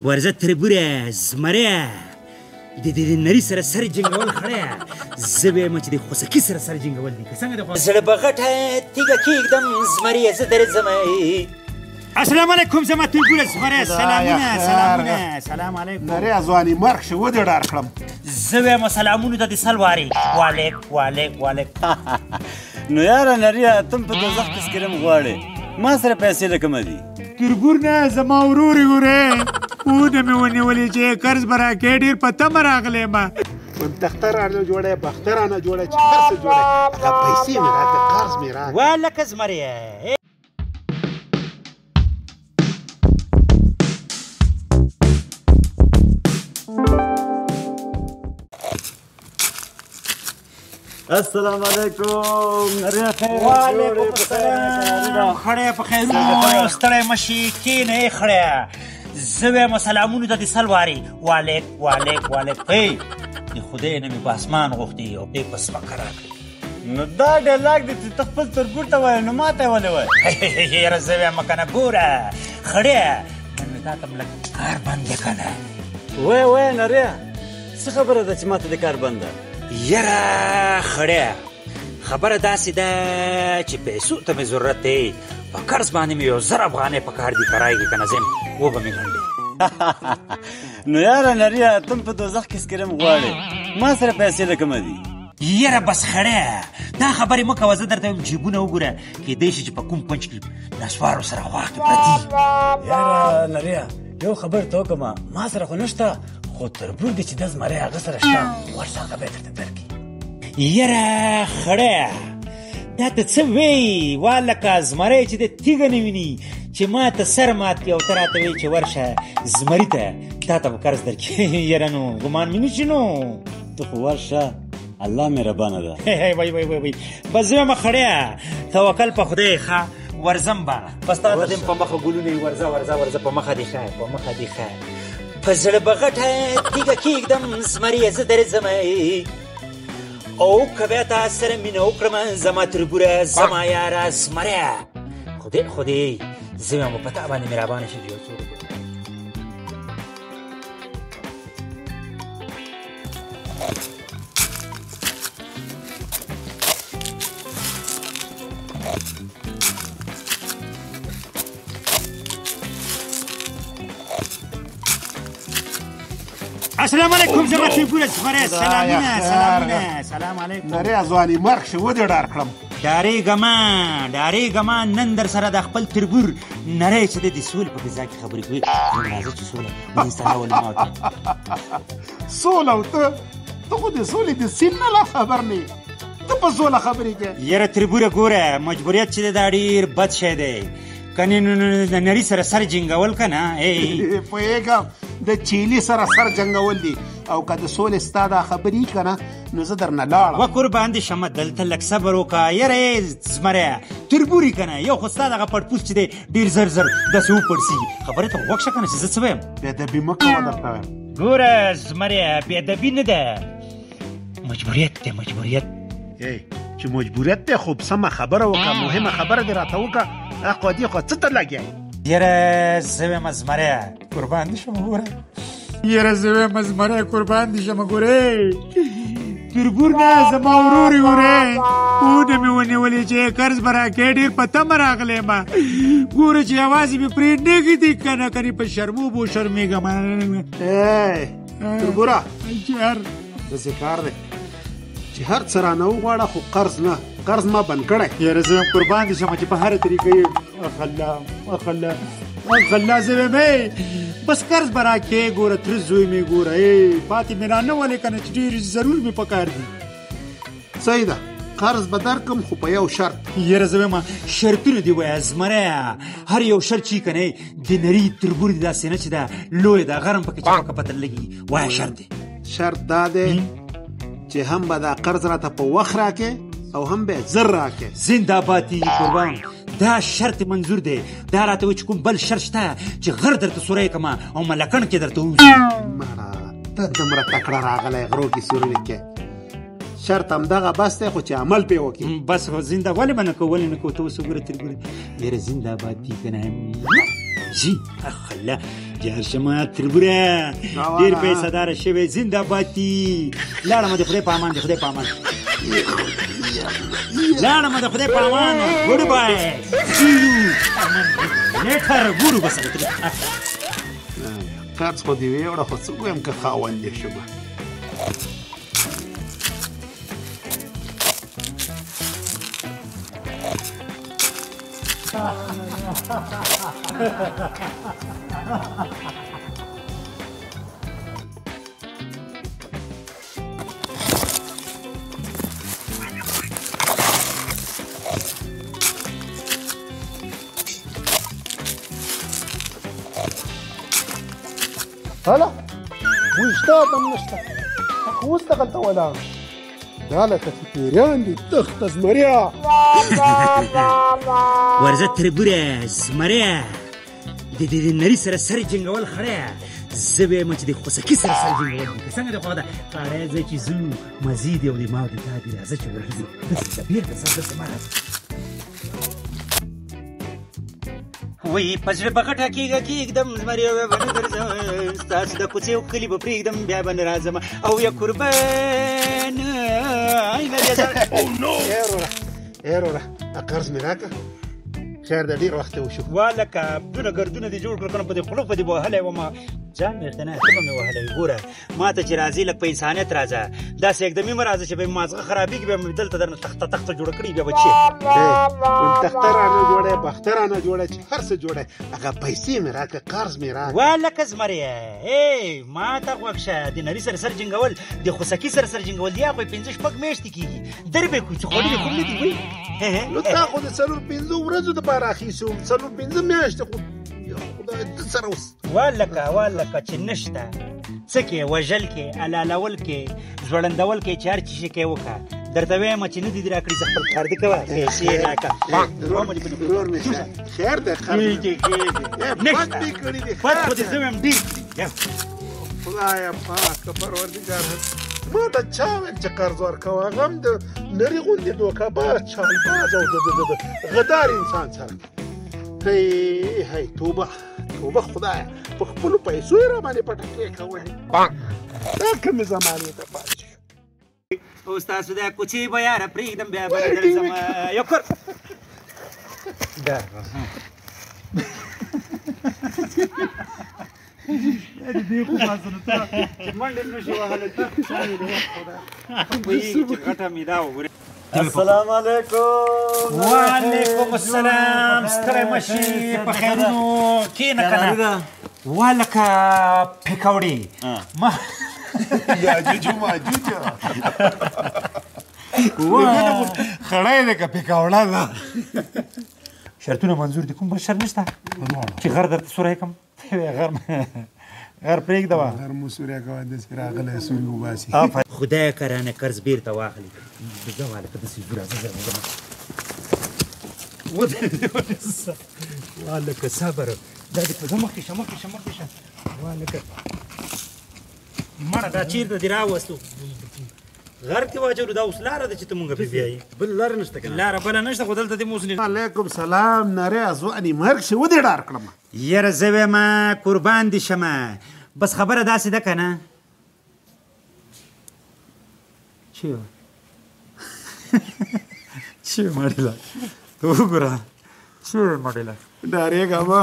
ورځه تربوره زمریه د دې نري سره سر جنګول خړی زه وایم چې د خوسکي سره سر جنګول دي که څنګه د زړه به غټه تیږه کېږدم زمریه زه درځم. السلام علیکم زما تربوره زمریه، سلامونه سلامونه. سلام علیکم. نری ځواني مرګ شو ودې ډار کړم. زه وایم سلامونو ته دې سل وارې. وعلیک وعلیک وعلیک. نو یاره نریه ته هم په دوزخ کې سکریم غواړې، ما سره پیسې له کومه دي؟ تربور نه زما ورور یې ګورې ونه مې ونیولې چې قرض به راکړې، ډېر په تمه راغلی ما. تخته رانه جوړه، بخته رانه جوړه، چې هر څه جوړه، هغه پیسې مې راکړه، قرض مې راکړه. ولکه زمریه. السلام علیکم. نریه خیر. وعلیکم السلام. خړی په خیرونو ستړی مه شي، کښېنه ای خړیه. زه وایم سلامونو ته دې سل وارې. وعلیک وعلیک وعلیک. ای د خدای نه مې په اسمان غوښتي او پې په ځمکه راکړې. نو دا ډایلاګ دی چې ته خپل تربور ته وایې، نو ما ته یې ولې وایې؟ یاره زه وایم که نه ګوره خړیه نن مې تا ته هم لږ کار بند دی که نه. وایه وایه نریه، څه خبره ده چې ما ته د کار بند ده؟ یاره خړیه خبره داسې ده چې پیسو ته مې ضرورت دی، په قرض باندې مې یو 1000 افغانۍ په کار دي، که رایږي که نه ځم وبه مې ګنډې. نو یاره نریه ته هم په دوزخ کې سکریم غواړې، ما سره پیسې له کومه دي؟ یاره بس خړیه دا خبرې مه کوه، زه درته وایم جیبونه وګوره، کېدای شي چې په کوم پنج کې نسوارو سره خوا کې پرتي. یاره نریه یو خبر ته وکړم، ما سره خو نشته، خو تربور دی چې د زمری هغه سره شته، ورشه هغه به یې درته درکړي. یاره خړیه دا ته څه وایي؟ والکه زمری چې د تیږه نه ویني چې ما ته سر مات کړي او ته راته وایي چې ورشه زمري ته تا ته به قرض درکړي. یاره نو ګمان مې نه شي. نو ته خو ورشه، الله مهربانه ده. وای وای وای وای بس زه وایم خړیه توکل په خدای ښه ورځم به، بس تا ته دې په مخه ګلونه وي. ورځه ورځه ورځه، په مخه دې ښه، په مخه دې ښه. په زړه به غټه تیږه کېږدم زمریه زه درځم، او که بیا تا سره مینه وکړم زما تربوره زما یاره زمریه. خدای خدای زه وایم په تا باندې مهربانه شي چې یو څوک. السلام علیکم زما تربوره زمریه، سلامونه سلامونه. سلام علیکم. نریه ځواني مرګ شو ودې ډار کړم. ډارېږه مه ډارېږه مه، نن در سره د خپل تربور نری چې دی د سولې په فضا کې خبرې کوي. راځه چې سوله منځ ته راولو. ما سوله او ته ته خو د سولې د سیند نه لا خبر نه یې، ته په سوله خبرې کوې. یاره تربوره ګوره مجبوریت چې دی دا ډېر بد شی دی، کنې نو د نري سره سر جنګول که نه. پوهېږم د چیلي سره سر جنګول دي، او که د سولې ستا دا خبرې که نه نو زه درنه لاړم. وه قربان دې شمه، دلته لږ صبر وکړه. یاره ای زمریه تربوري که نه، یو خو ستا دغه پړپوس چې دی ډېر زر زر داسې وپړسېږي. خبرې ته غوږ شه که نه چې زه څه وایم. بېادبي مه کوه درته وایم. ګوره زمریه بېادبي نه ده، مجبوریت دی مجبوریت. ای چې مجبوریت دی خو سمه خبره وکړه، مهمه خبره دې راته وکړه. اخوا دې خوا څه ته لګیا یې؟ یاره زه وایم زمریه قربان دې شم ګوره. یاره زه وایم زمریه قربان دې شم ګوره. تربور نه زما ورور یې ګوره ونه مې ونیولې چې قرض به راکړې، ډېر په تمه راغلی ما. ګوره چې یوازې مې پرې نه ږدي که نه، کنې په شرمو به وشرمېږم. ای تربوره یار داسې کار دی چې هر څه رانه وغواړه خو قرض نه، قرض ما بند کړی. یاره زه وایم قربان دې شم چې په هره طریقه یې اخله اخله اخله. زه وایم بس قرض به راکړې، ګوره تره زوی مې ګوره پاتې مې رانه ولې که نه چې ډېر ضرور مې په کار دي. صحیح ده، قرض به درکړم خو په یو شرط. یاره زه وایم شرطونه دې وایه زمریه، هر یو شرط چې که نه د نري تربور دې داسې نه چې ده لوی ده غرم پکې چپکه پته لګي. وایه شرط دی. شرط دا دی چې هم به دا قرض راته په وخت راکې او هم به زر راکې. زنده بادي قربان، دا شرط منظور دی. دا راته وایي چې کوم بل شرط شته چې غر درته سوری کړم او ملکڼ کې درته ووځي. مړه ته دومره تکړه راغلی غرو کې سوري کې. شرط همدغه بس دی خو چې عمل پې وکړي. بس خو زنده ولې به نه کوو، ولې نه کوو؟ ته اوس وګوره تربوره. یاره زنده باد دي که نه. جی اخله جار شمه تربوره ډېر پیسهداره شوی، زنده بادي. لاړم د خدای په امان، د خدای په امان، لاړم د خدای په امان. Good bye, see you later. ګورو به سره. قرض خو دې ویوړه، خو څه ووایم که خاوند یې شمه. هلا وشتا هم نشته، خو اوس دغلته ولاړ دا لکه چې پیریان دي. تخته زمریا ورځه تربوره زمریا، د دې نري سره سر جنګول خړی. زه وایم چې د خوسکي سره سر جنګول دي. څنګه دې خوښه ده؟ خړی زه چې ځو مزې دي او د ما او د تا دي. راځه چې ورځو، داسې بېرته ځه، داسې مه راځه. وایي په زړه به غټه کېږه کېږدم، زمری به نه ګرځم، ستاسو د کوڅې او کلي به پرېږدم، بیا به نه راځم او یا قربان. ای وروره، قرض مې راکړه، خیر دی، ډېر وخت وشو. والکه دونه ګردونه دې جوړ کړل که نه په دې خوله به دې وهلی وم. ځان مې ورته نه، ته به مې وهلی وي. ګوره ما ته چې راځې لږ په انسانیت راځه، داسې اقدامي مه راځه چې بیا مې مازغه خرابېږي، بیا مې دلته درنه تخته تخته جوړه کړي، بیا به چې تخته رانه جوړه، بخته رانه جوړه، چې هر څه جوړه، هغه پیسې مې راکړه، قرض مې راکړه. والکه زمریه، ای ما ته غوږ شه، د نري سره سر جنګول، د خوسکي سره سر جنګول دي، هغه پنځه شپږ میاشتې کېږي، دربې کوي چې خوړلي خو نه دي. وایي نو تا خو د څلور پنځو ورځو دپاره اخیستې وم، څلور پنځه میاشتې خو خدای د سره اوس. والکه والکه چې نشته څه کې، وژل کې، حلالول کې، ځوړندول کې، چې هر څه شي کې وکړه. درته وایم چې نه دي دې راکړي، زه خپل کار دې کوه، پیسې یې راکړه. ورور مې شه، خیر دی، خیر کېږي کېږي، نشته بد خو دې زه وایم ډېر کړي. خدایه پاکه پروردګاره، ما ته چا ویل چې قرض ورکوه، هغه هم د نري غوندې دوکه باز، چالباز او د غدار انسان سره. هی هی، توبه توبه خدایه، په خپلو پیسو یې راباندې پټکې کولې. دا کومې زمانې ته پاتې شو. اوس تاسو دا کوڅې به یاره پرېږدم، بیا به نه درځم. یو کور دا دې خو مازنه ته چې منډې نه شي وهلی، پوهېږي چې غټه مې دا وګورې. السلام علیکم. وعلیکم السلام. ستړی مه شي، په خیرونو کښېنه که نه. والکه پکوړې ما یاجوج ماجوج خړی دی که پکوړه ده؟ شرطونه منظور دي، کوم بل شرط نشته چې غر درته سوری کړم؟ غر غر پرېږده وه، غر مو سوری کوه، داسې راغلی سوري وباسي. خدای که رانه قرض بېرته واخلي. ځه والکه داسې ځو، راځه ځه ځه. والکه صبر، دا دې په ځه، مخکې شه مخکې شه مخکې شه. والکه مړه دا چېرته دې راوستو؟ غر کې واچولو. دا اوس لاره ده چې ته مونږ پرې بیایې، بله لاره نشته که نه؟ لاره بله نشته، خو دلته دې مو اوس علیکم سلام. نری ځواني مرګ شي، ودې ډار کړم. یاره زه وایم قربان دې شمه، بس خبره داسې ده که نه؟ چې چې مړې له ته وګوره، چې مړې له ډارېږه مه.